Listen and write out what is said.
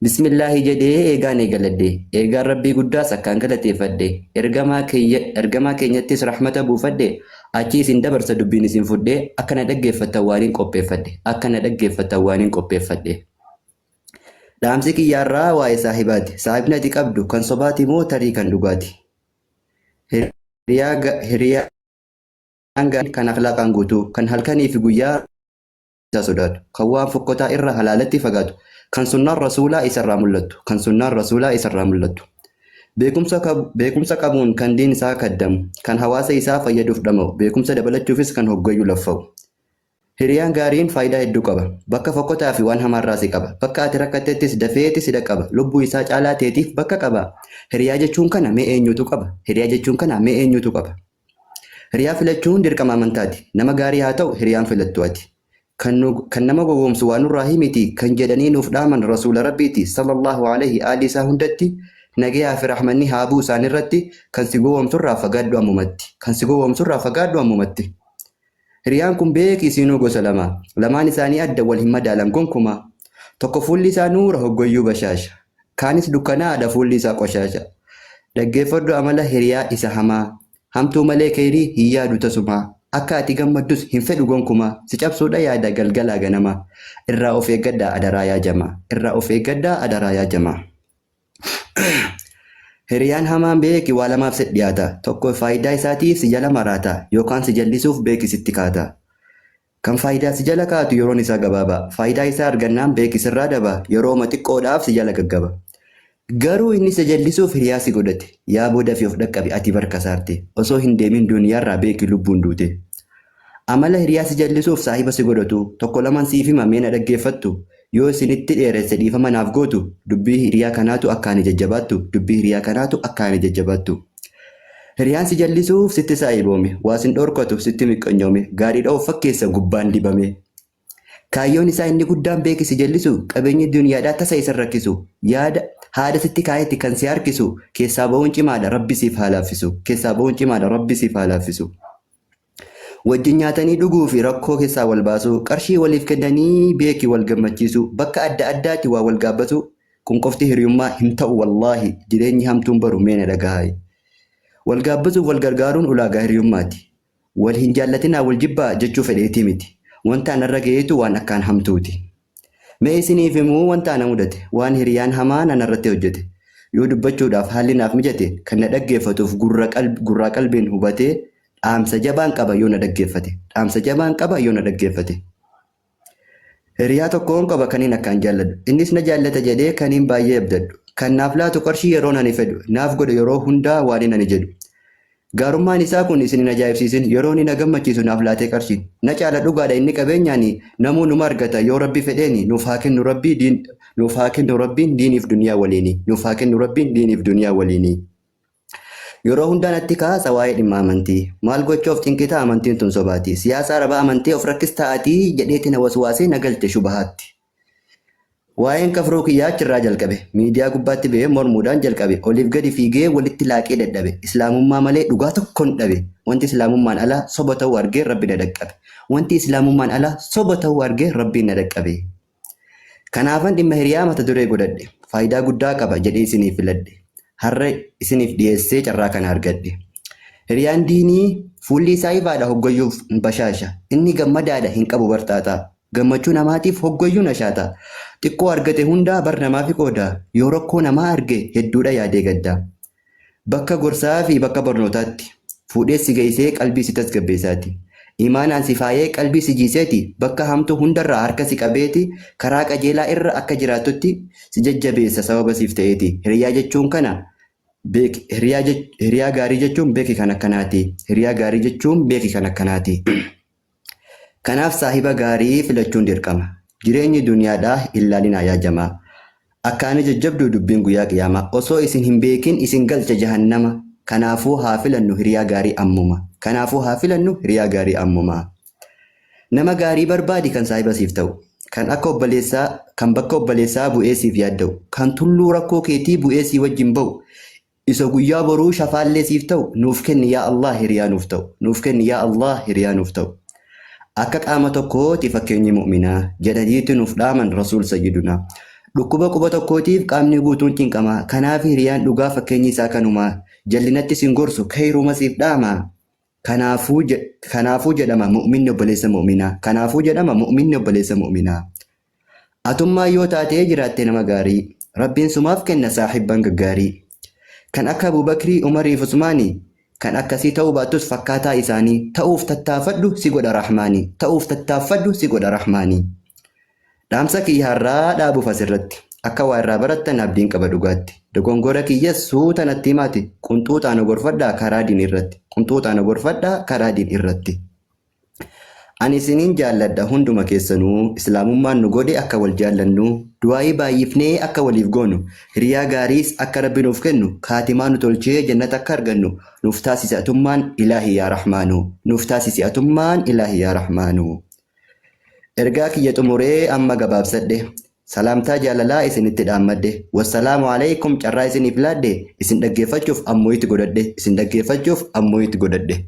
Bismillaahi jedhee eegaan eegaladhe. Eegaan Rabbii guddaas akkaan galateeffadhe. Ergamaa keeyya ergamaa keenyattis rahmata buufadhe. Achii isin dabarsa dubbiin isin fudhee akka na dhaggeeffattan waaniin qopheeffadhe. Akka na dhaggeeffattan waaniin qopheeffadhe. Dhaamsi kiyya har'aa waa'ee saahibaati. Saahibni ati qabdu kan sobaati moo tarii kan dhugaati? Hiriyaa hiriyaan gaariin kan akhlaaqaan guutuu, kan halkanii fi guyyaa isaa sodaatu, kan waan fokkotaa irra halaalatti fagaatu, kan sunnaan Rasuulaa isarraa mul'attu, kan sunnaan Rasuulaa isarraa mul'attu. Beekumsa beekumsa qabuun kan diin isaa kaddamu, kan hawaasa isaa fayyaduuf dhama'u, beekumsa dabalachuufis kan hoggayyuu laffa'u. Hiriyaan gaariin faayidaa hedduu qaba. Bakka fokkotaa fi waan hamaarraa si qaba. Bakka ati rakkattettis dafeeti si dhaqqaba. Lubbuu isaa caalaa teetiif bakka qaba. Hiriyaa jechuun kana mee eenyutu qaba? Hiriyaa jechuun kana mee eenyutu qaba? Hiriyaa filachuun dirqama amantaati. Nama gaarii haa ta'u hiriyaan filattu ati. Kan nu kan nama gowwoomsu waa nurraa himiti kan jedhanii nuuf dhaaman Rasuula Rabbiiti sallallahu alaihi aalii isaa hundatti nagayaa fi rahmanni haa bu'u isaanirratti kan si gowwoomsurraa fagaadhu ammumatti. Kan si gowwoomsurraa fagaadhu ammumatti. Hiriyaan kun beeki isiinuu gosa lama. Lamaan isaanii adda wal hin madaalan gonkumaa. Tokko fuulli isaa nuura hoggoyyuu bashaasha. Kaanis dukkanaa'aadha fuulli isaa qoshaasha. Dhaggeeffadhu amala hiriyaa isa hamaa. Hamtuu malee keyrii hin yaadu tasumaa. Akka ati gammaddus hin fedhu gonkumaa. Si cabsuudha yaada galgalaa ganamaa. Irraa of eeggadhaa adaraa yaa jamaa. Irraa of eeggadhaa adaraa yaa jamaa. Hiriyaan hamaan beeki waa lamaaf si dhiyaata. Tokko faayidaa isaatiif si jala maraata yookaan si jallisuuf beeki sitti kaata. Kan faayidaa si jala kaatu yeroon isaa gabaabaa. Faayidaa isaa argannaan beeki sirraa daba yerooma xiqqoodhaaf si jala gaggaba. Garuu inni si jallisuuf hiriyaa si godhate. Yaa boo dafii of dhaqqabi ati bar kasaarte. Osoo hin deemin duniyaarraa beeki lubbuun duute. Amala hiriyaa si jallisuuf saahiba si godhatu tokko laman siif hima mee na dhaggeeffattu Yoo isinitti dheeresse dhiifama naaf gootu Dubbii hiriyaa kanaatu akkaani jajjabaattu Dubbii hiriyaa kanaatu akkaani jajjabaattu Hiriyaan si jallisuuf sitti saahiboome Waa sin dhorkatu sitti miqqanyoome Gaariidha of fakkeessa gubbaan dibame Kaayyoon isaa inni guddaan beeki si jallisu Qabeenyi duniyaadhaa tasa isa hin rakkisu Yaada haada sitti kaayetti kan si harkisu Keessaa ba'uun cimaadha Rabbi siif haa laaffisu Keessaa ba'uun cimaadha Rabbi siif haa laaffisu Wajjin nyaatanii dhuguu fi rakkoo keessaa wal baasuu, qarshii waliif kennanii beeki wal gammachiisuu, bakka adda addaatti waa wal gaabbasuu, kun qofti hiriyummaa hin ta'u wallaahi jireenyi hamtuun baru mee na dhagahaayi. Wal gaabbasuuf wal gargaaruun ulaagaa hiriyummaati. Wal hin jaallatinaa wal jibbaa jechuu fedheetii miti. Wanta anarra gaheetu waan akkaan hamtuuti. Mee isiniif himuu wanta ana mudate, waan hiriyaan hamaan anarratti hojjete. Yoo dubbachuudhaaf haalli naaf mijate, kan na dhaggeeffatuuf gurra gurraa qalbiin hubatee dhaamsa jabaan qaba yoo na dhaggeeffate. Dhaamsa jabaan qaba yoo na dhaggeeffate. Hiriyaa tokkoon qaba kaniin akkaan jaalladhu. Innis na jaallata jedhee kaniin baay'ee abdadhu. Kan naaf laatu qarshii yeroon ani fedhu. Naaf godhu yeroo hundaa waanin ani jedhu. Gaarummaan isaa kun isin hin ajaa'ibsiisin. Yeroo inni na gammachiisu naaf laatee qarshiin. Na caala dhugaadha inni qabeenyaani namuu numa argata yoo Rabbi fedheeni nuuf haa kennu Rabbii diin nuuf haa kennu Rabbiin diiniif duniyaa waliini nuuf haa kennu Rabbiin diiniif duniyaa waliini. Yeroo hundaa natti kaasa waa'ee dhimma amantii. Maal gocha of cinqitaa amantiin tun sobaati. Siyaasa arabaa amantee of rakkistaa ati jedheeti na waswaasee na galche shubahaatti. Waa'een kafruu kiyyaa achirraa jalqabe. Miidiyaa gubbaatti ba'ee mormuudhaan jalqabe. Oliif gadi fiigee walitti laaqee dadhabe. Islaamummaa malee dhugaa tokkon dhabe. Wanti Islaamummaan alaa soba ta'uu argee Rabbi na dhaqqabe. Wanti Islaamummaan alaa soba ta'uu argee Rabbiin na dhaqqabe. Kanaafan dhimma hiriyaa mata duree godhadhe. Faayidaa guddaa qaba jedhee isiniif filadhe. Har'a isiniif dhiyeessee carraa kana argadhe. Hiriyaan diinii fuulli isaa ifaadha hoggayyuuf bashaasha. Inni gammadaadha hin qabu barxaaxaa. Gammachuu namaatiif hoggayyuu nashaata. Xiqqoo argate hundaa bar namaafi qooda. Yoo rakkoo namaa arge hedduudha yaadee gadda. Bakka gorsaa fi bakka barnootaatti fuudhee si geessee qalbii si tasgabbeessaati. Imaanaan si faayee qalbii si jiiseeti bakka hamtuu hundarraa harka si qabeeti karaa qajeelaa irra akka jiraattutti si jajjabeessa sababa siif ta'eeti. Hiriyaa jechuun kana beeki. Hiriyaa, hiriyaa gaarii jechuun beeki kan akkanaati. Hiriyaa gaarii jechuun beeki kan akkanaati. Kanaaf saahiba gaarii filachuun dirqama. Jireenyi duniyaadhaa hin laalinaa yaa jamaa. Akkaani jajjabduu dubbiin guyyaa qiyaamaa. Osoo isin hin beekin isin galcha jahannama. Kanaafuu haa filannu hiriyaa gaarii ammuma. Kanaafuu haa filannu hiriyaa gaarii ammuma. Nama gaarii barbaadi kan saahiba siif ta'u. Kan akka obboleessaa, kan bakka obboleessaa bu'ee siif yaadda'u. Kan tulluu rakkoo keetii bu'ee sii wajjin ba'u. Isa guyyaa boruu shafaallee siif ta'u nuuf kenni yaa Allah hiriyaa nuuf ta'u nuuf kenni yaa Allah hiriyaa nuuf ta'u. Akka qaama tokkooti fakkeenyi mu'minaa jedhaniitu nuuf dhaaman Rasuul sayyidunaa. Dhukkuba quba tokkootiif qaamni guutuun cinqama. Kanaaf hiriyaan dhugaa fakkeenyi isaa kanuma. Jallinatti sin gorsu, kheeyruma siif dhaama. Kanaafuu kanaafuu jedhama mu'minni obboleessa mu'minaa. Kanaafuu jedhama mu'minni obboleessa mu'minaa. Atummaa yoo taatee jiraatte nama gaarii. Rabbiin sumaaf kenna saahibban gaggaarii. Kan akka Abubakrii, Umarii fi Usmaanii. Kan akkasii ta'uu baattus fakkaataa isaanii. Ta'uuf tattaafadhu si godha Rahmaani. Ta'uuf tattaaffadhu si godha Rahmaani. Dhaamsa kiyya har'aa dhaabuuf asirratti. Akka waa irraa barattan abdiin qaba dhugaatti. Dogongora kiyyas suuta natti himaati qunxuuxaa na gorfadhaa karaa diin irratti. Qunxuuxaa na gorfadhaa karaa diin irratti. Ani isiniin jaalladha hunduma keessanuu Islaamummaan nu godhe akka wal jaallannu Du'aa'ii baay'ifnee akka waliif goonu Hiriyaa gaariis akka Rabbi nuuf kennu Kaatimaa nu tolchee jannata akka argannu Nuuf taasisi atummaan Ilaahi yaa Rahmaanu Nuuf taasisi atummaan Ilaahi yaa Rahmaanu Ergaa kiyya xumuree amma gabaabsadhe. Salaamtaa jaalalaa isinitti dhaammadhe. Wassalaamu aleykum carraa isiniif laadhe isin dhaggeeffachuuf ammuuyti godhadhe isin dhaggeeffachuuf ammuuyti godhadhe.